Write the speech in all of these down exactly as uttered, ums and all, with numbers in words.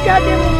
Gade mwen.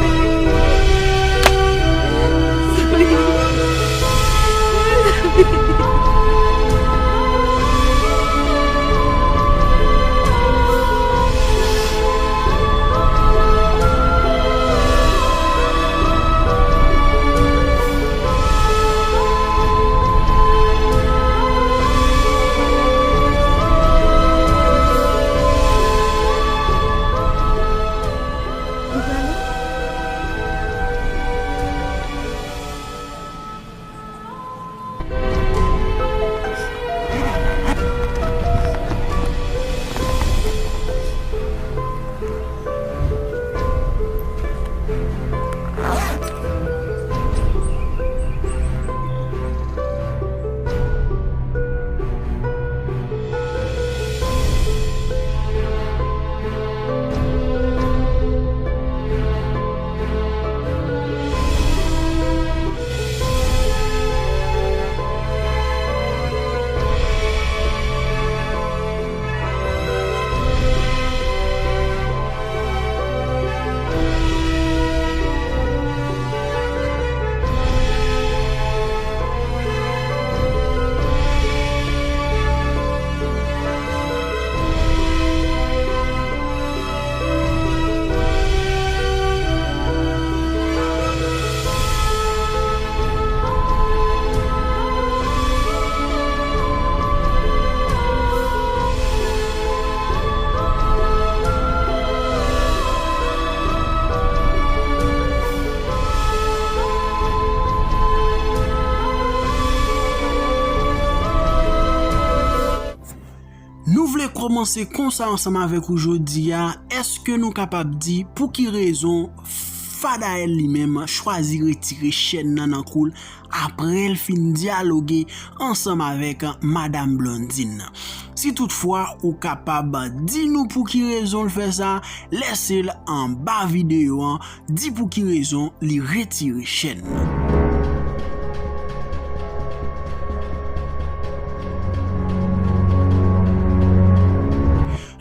Nou vle kòmanse konsa ansanm avèk ou jodi a. Èske nou kapab di pou ki rezon Fadael li menm chwazi retire chèn nan nan kou l apre l fin dyaloge ansanm avèk Madam Blondine nan? Si toutfwa ou kapab di nou pou ki rezon l fè sa, lèse l anba videyo an, di pou ki rezon li retire chèn nan.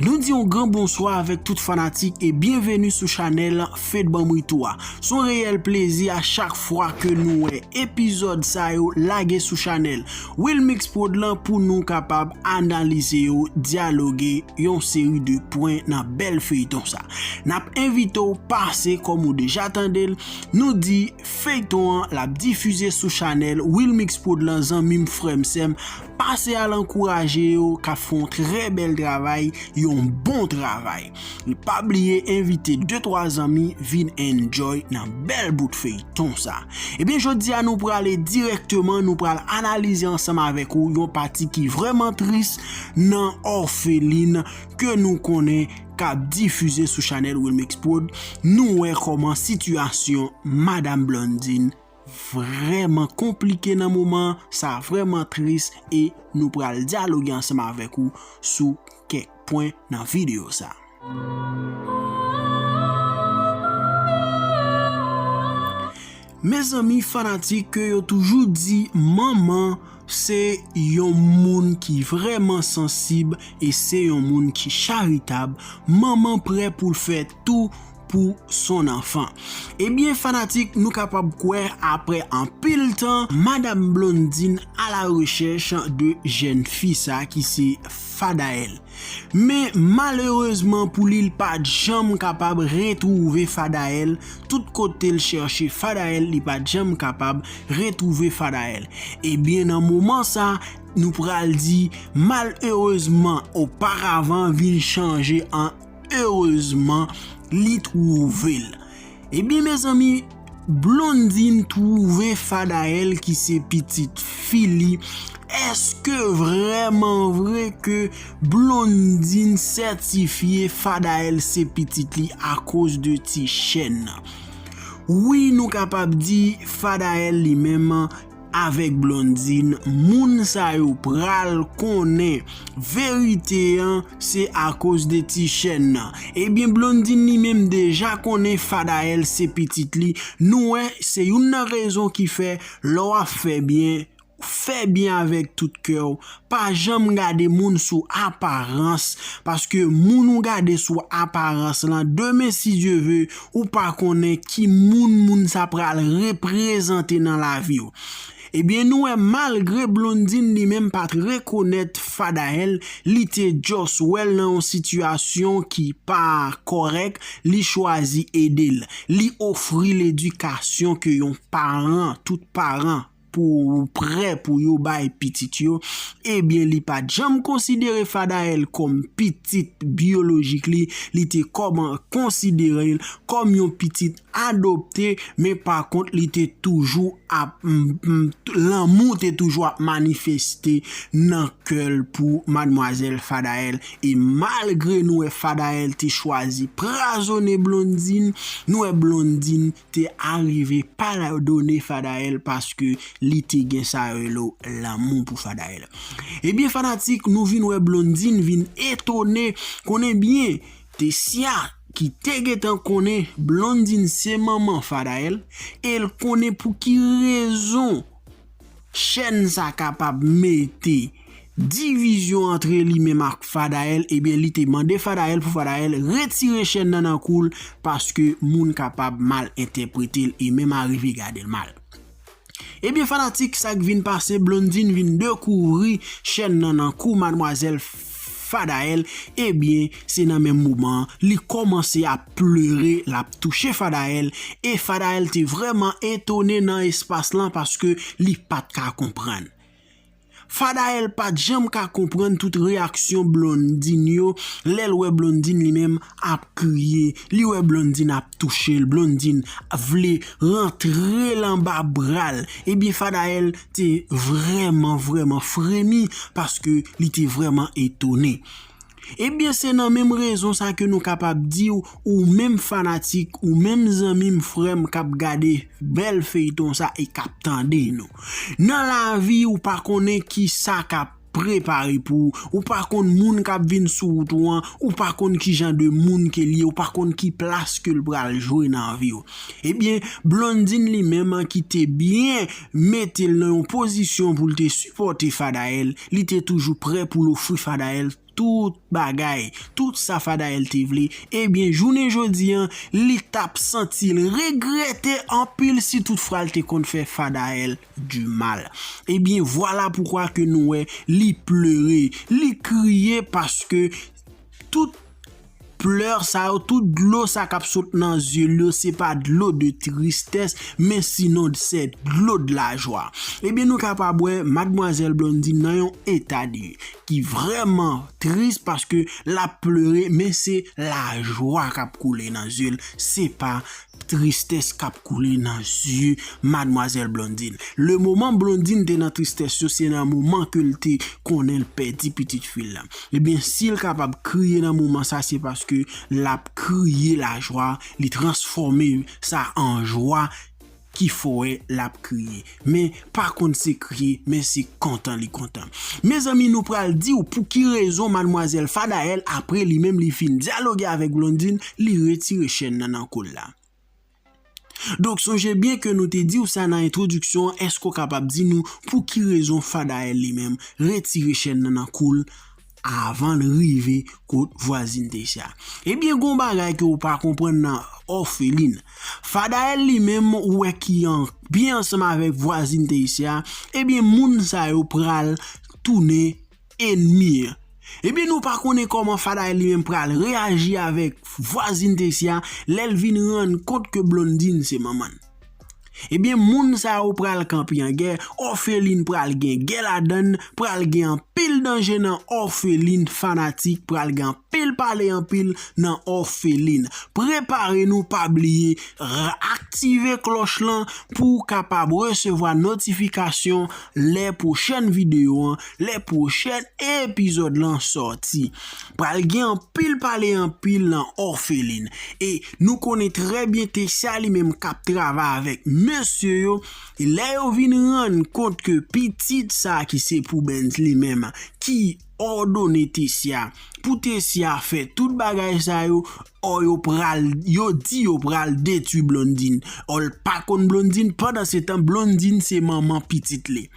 Nou di yon gran bonswa avèk tout fanatik e byenveni sou chanèl Fed Banm Ri Tou a. Se yon reyèl plezi a chak fwa ke nou wè epizòd sa yo lage sou chanèl Wilmix Prod lan pou nou kapab analize yo, dyaloge yon seri de pwen nan bèl feyton sa. N ap envite w pase, kòm ou deja tande l, nou di feyton an l ap difize sou chanèl Wilmix Prod lan, zanmi m, frè m, sè m, pase al ankouraje yo k ap fè yon trè bèl travay, yon bon travay. Pa bliye envite de twa zanmi vin enjoy nan bèl bout feyton sa. Ebyen, jodi a nou prale dirèkteman, nou pral analize ansanm avèk ou yon pati ki vrèman tris nan òfelin ke nou konnen k ap difize sou chanèl Wilmix Prod. Nou wè kòman sitiyasyon Madam Blondine vrèman konplike nan moman, sa vrèman tris e nou pral dyaloge ansanm avèk ou sou kèk pwen nan videyo sa. Mezanmi, fanatik, ke yo toujou di manman se yon moun ki vrèman sansib e se yon moun ki charitab. Manman prè pou l fè tou pou son anfan. Ebyen, fanatik, nou kapab kwè, apre anpil tan, Madam Blondine à la recherche de jèn fi sa ki se Fadael. Men malerezman pou li, li pa t janm kapab retwouve Fadael. Tout kote l chèche Fadael, li pa t janm kapab retwouve Fadael. Ebyen, nan moman sa, nou pral di, malerezman, oparavan vin chanje an erezman, li twouve l. Ebyen, mezanmi, Blondine twouve Fadael ki se pitit fi li. Èske vrèman vre ke Blondine sètifye Fadael se pitit li akoz de ti chèn nan? Wi, nou kapab di Fadael li menm avèk Blondine, moun sa yo pral konnen verite an se akoz de ti chèn nan. Ebyen, Blondine li menm deja konnen Fadael se pitit li. Nou wè, se youn nan rezon ki fè lè w ap fè byen, fè byen avèk tout kè w. Pa janm gade moun sou aparans, paske moun ou gade sou aparans lan, demen, si Dye ve, ou pa konnen ki moun moun sa pral reprezante nan lavi w. Ebyen, nou wè, malgre Blondine li menm pa t rekonèt Fadael, li te just wè l nan yon sitiyasyon ki pa kòrèk, li chwazi ede l. Li ofri l edikasyon ke yon paran, tout paran, pou prè pou yo bay pitit yo, ebyen, li pa t janm konsidere Fadael kòm pitit biyolojik li, li te kòman konsidere l kòm yon pitit adopte, men pa kont, li te toujou ap, m, m, lanmou te toujou ap manifeste nan kè l pou madmwazèl Fadael. E malgre nou wè Fadael te chwazi prazone Blondine, nou wè Blondine te arive padone Fadael paske li te gen sa yo rele lanmou pou Fadael. Ebyen, fanatik, nou vin wè Blondine vin etone, konnen byen, Tessia ki te gentan konnen Blondine se manman Fadael, e l konnen pou ki rezon chèn sa kapab mete divizyon antre li menm ak Fadael, ebyen, li te mande Fadael pou Fadael retire chèn nan nan kou l, paske moun kapab mal entèprete l e menm arive gade l mal. Ebyen, fanatik, sa k vin pase, Blondine vin dekouvri chèn nan nan kou madmwazèl Fadael. Ebyen, se nan menm moman an, li kòmanse ap plere, l ap touche Fadael, e Fadael te vrèman etone nan espas lan paske li pa t ka konprann. Fadael pa t janm ka konprann tout reyaksyon Blondine yo, lè l wè Blondine li menm ap kriye, li wè Blondine ap touche l, Blondine vle rantre l anba bra l. Ebyen, Fadael te vrèman, vrèman fremi paske li te vrèman etone. Ebyen, se nan menm rezon sa ke nou kapab di w, ou menm fanatik, ou menm zanmi m, frè m k ap gade bèl feyton sa e k ap tande nou. Nan lavi, ou pa konnen ki sa k ap prepare pou ou, ou pa konn moun k ap vin sou wout ou an, ou pa konn ki jan de moun ke l ye, ou pa konn ki plas ke l pral jwe nan vi w. Ebyen, Blondine li menm an ki te byen mete l nan yon pozisyon pou l te sipòte Fadael, li te toujou prè pou l ofri Fadael tout bagay, tout sa Fadael te vle, ebyen, jounen jodi an, li t ap santi l regrete anpil si toutfwa l te konn fè Fadael du mal. Ebyen, vwala poukwa ke nou wè li plere, li kriye paske tout plè sa yo, tout dlo sa k ap sot nan zye l yo, se pa dlo de tristès, men sinon se dlo de la jwa. Ebyen, nou kapab wè madmwazèl Blondine nan yon eta de ki vrèman tris paske l ap plere, men se lajwa k ap koule nan zye l, se pa tristès k ap koule nan zye madmwazèl Blondine. Le moman Blondine te nan tristès yo, se nan moman ke l te konnen l pèdi pitit fi l la. Ebyen, si l kapab kriye nan moman sa, se paske l ap kriye lajwa, li transfòme sa an jwa ki fè l ap kriye. Men pa konn se kriye, men se kontan li kontan. Mezanmi, nou pral di w pou ki rezon madmwazèl Fadael, apre li menm li fin dyaloge avèk Blondine, li retire chèn nan nan kou l la. Donk, sonje byen ke nou te di w sa nan entwodiksyon an, èske w kapab di nou pou ki rezon Fadael li menm retire chèn nan nan kou l avan l rive kot vwazin Tessia? Ebyen, gon bagay ke w pa konprann nan òfelin. Fadael li menm, ou wè ki an, byen ansanm avèk vwazin Tessia, ebyen, moun sa yo pral tounen enmi an. Ebyen, nou pa konnen kòman Fadael li menm pral reyaji avèk vwazin Tessia lè l vin rann kont ke Blondine se manman l. Ebyen, moun sa yo pral kanpe an gè, òfelin pral gen gè ladann, pral gen anpil danje nan òfelin fanatik, pral gen anpil pale anpil nan òfelin. Prepare nou, pa bliye, ra-, aktive klòch lan pou w kapab resevwa notifikasyon lè pwochèn videyo an, lè pwochèn epizòd lan sòti. Pral gen anpil pale anpil nan òfelin. E nou konnen trè byen Tessia li menm k ap travay avèk mesye yo, lè yo vin rann kont ke pitit sa ki se pou Benz li menm, ki òdone Tessia, pou Tessia fè tout bagay sa yo, ò yo pral, yo di yo pral detwi Blondine. Ò l pa konn Blondine, pandan se tan Blondine se manman pitit li.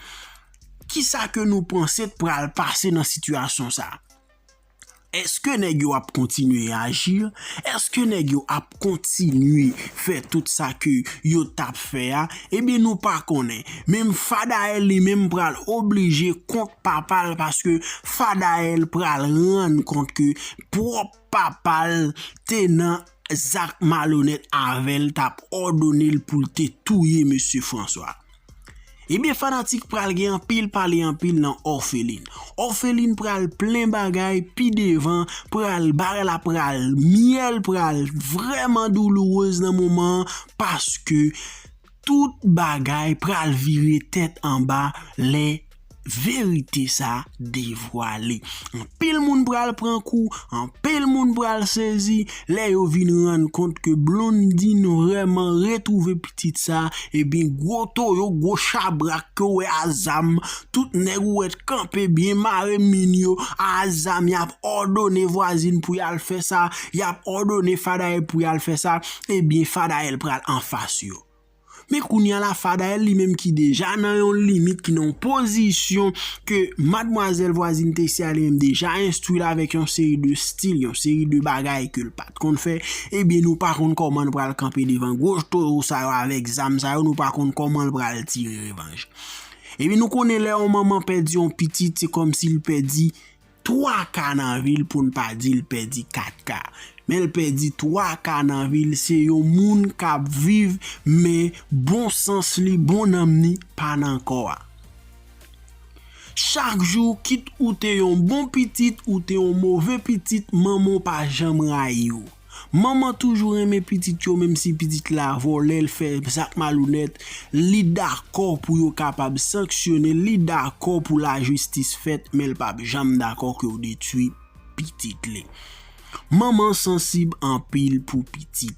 Kisa ke nou panse t pral pase nan sitiyasyon sa? Èske nèg yo ap kontinye aji? Èske nèg yo ap kontinye fè tout sa ke yo t ap fè a? Ebyen, nou pa konnen. Menm Fadael li menm pral oblije kont papa l, paske Fadael pral rann kont ke pwòp papa l te nan zak malonèt avè l, t ap òdone l pou l te touye mesye François. Ebyen, fanatik, pral gen anpil pale anpil nan Orpheline. Orpheline pral plen bagay pi devan, pral bagay la pral myèl, pral vrèman doulourez nan moman an, paske tout bagay pral vire tèt anba lè verite sa devwale. Anpil moun pral pran kou, anpil moun pral sezi, lè yo vin rann kont ke Blondine vrèman retwouve pitit sa, ebyen gwo toyo, gwo chabrak ke w wè a zam, tout nèg ou wè t kanpe byen mare min yo a zam, y ap òdone vwazin pou y al fè sa, y ap òdone Fadael pou y al fè sa, ebyen Fadael pral anfas yo. Men kounye a la, Fadael li menm ki deja nan yon limit, ki nan yon pozisyon ke madmwazèl vwazin Tessia li menm deja enstwi l avèk yon seri de stil, yon seri de bagay ke l pa t konn fè, ebyen nou pa konn kòman l pral kanpe devan gwo toyo sa yo avèk zam sa yo, nou pa konn kòman l pral tire revanj. Ebyen nou konnen lè yon manman pèdi yon pitit, se kòmsi l pèdi twa ka nan vi l, pou n pa di l pèdi kat ka. Men l pèdi twa ka nan vi l, se yon moun k ap viv, men bon sans li, bon nanm li pa nan kò a. Chak jou, kit ou te yon bon pitit, ou te yon move pitit, manman w pa janm rayi w. Manman toujou renmen pitit yo, menm si pitit la vòlè, l fè zak malonèt, li dakò pou yo kapab sanksyone l, li dakò pou lajistis fèt, men l p ap janm dakò ke yo detwi pitit li. Manman sansib anpil pou pitit.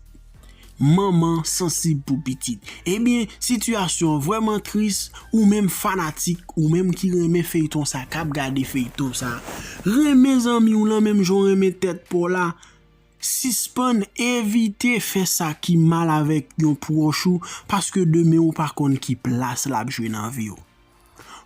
Manman sansib pou pitit. Ebyen, sitiyasyon an vrèman tris, ou menm fanatik, ou menm ki renmen feyton sa, k ap gade feyton sa. Renmen zanmi w lan menm jan w renmen tèt pa w la. Sispann evite fè sa ki mal avèk yon pwòch ou, paske demen ou pa konn ki plas l ap jwe nan vi w.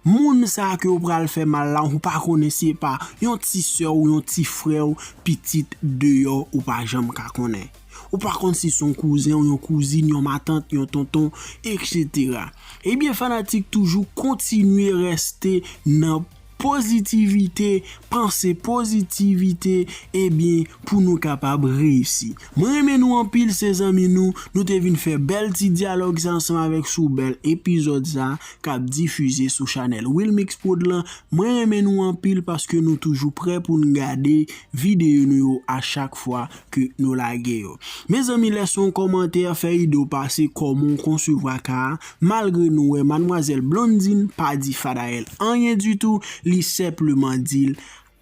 Moun sa ke w pral fè mal la, ou pa konnen si e pa yon ti sè w, yon ti frè w, pitit deyò, ou pa janm ka konnen. Ou pa konn si se yon kouzen w, yon kouzin, yon matant, yon tonton, etsetera. Ebyen, fanatik, toujou kontinye rèste nan pozitivite, panse pozitivite, ebyen, pou nou kapab reyisi. Mwen renmen nou anpil, se zanmi nou, nou te vin fè bèl ti dyalòg sa ansanm avèk sou bèl epizòd sa k ap difize sou chanèl Wilmix Prod lan. Mwen renmen nou anpil paske nou toujou prè pou n gade videyo nou yo a chak fwa ke nou lage yo. Mezanmi, lèse yon kòmantè, fè ide w pase kòman w konsevwa ka a, malgre nou wè madmwazèl Blondine pa di Fadael anyen ditou, li senpleman di l,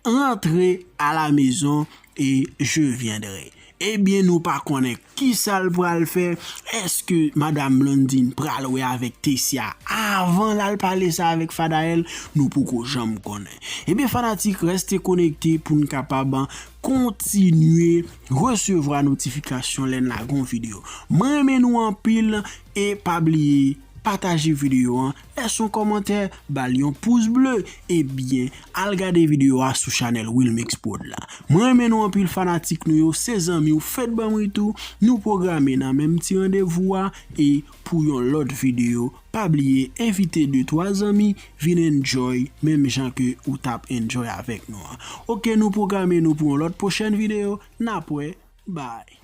"Rentre à la maison et je viendrai." Ebyen, nou pa konnen kisa l pral fè. Èske madam Blondine pral wè avèk Tessia avan l al pale sa avèk Fadael? Nou poko janm konnen. Ebyen, fanatik, rèste konekte pou n kapab kontinye resevwa notifikasyon lè n lage yon videyo. Mwen renmen nou anpil e pa bliye pataje videyo an, lèse yon kòmantè, ba l yon pous ble, ebyen, al gade videyo a sou chanèl Wilmix Prod la. Mwen renmen nou anpil fanatik nou yo, se zanmi w Fed Banm Ritou, nou pwograme nan menm ti randevou a, e pou yon lòt videyo, pa bliye envite de twa zanmi vin enjoy menm jan ke ou t ap enjoy avèk nou an. Oke, nou pwograme nou pou yon lòt pwochèn videyo, n ap wè, bye.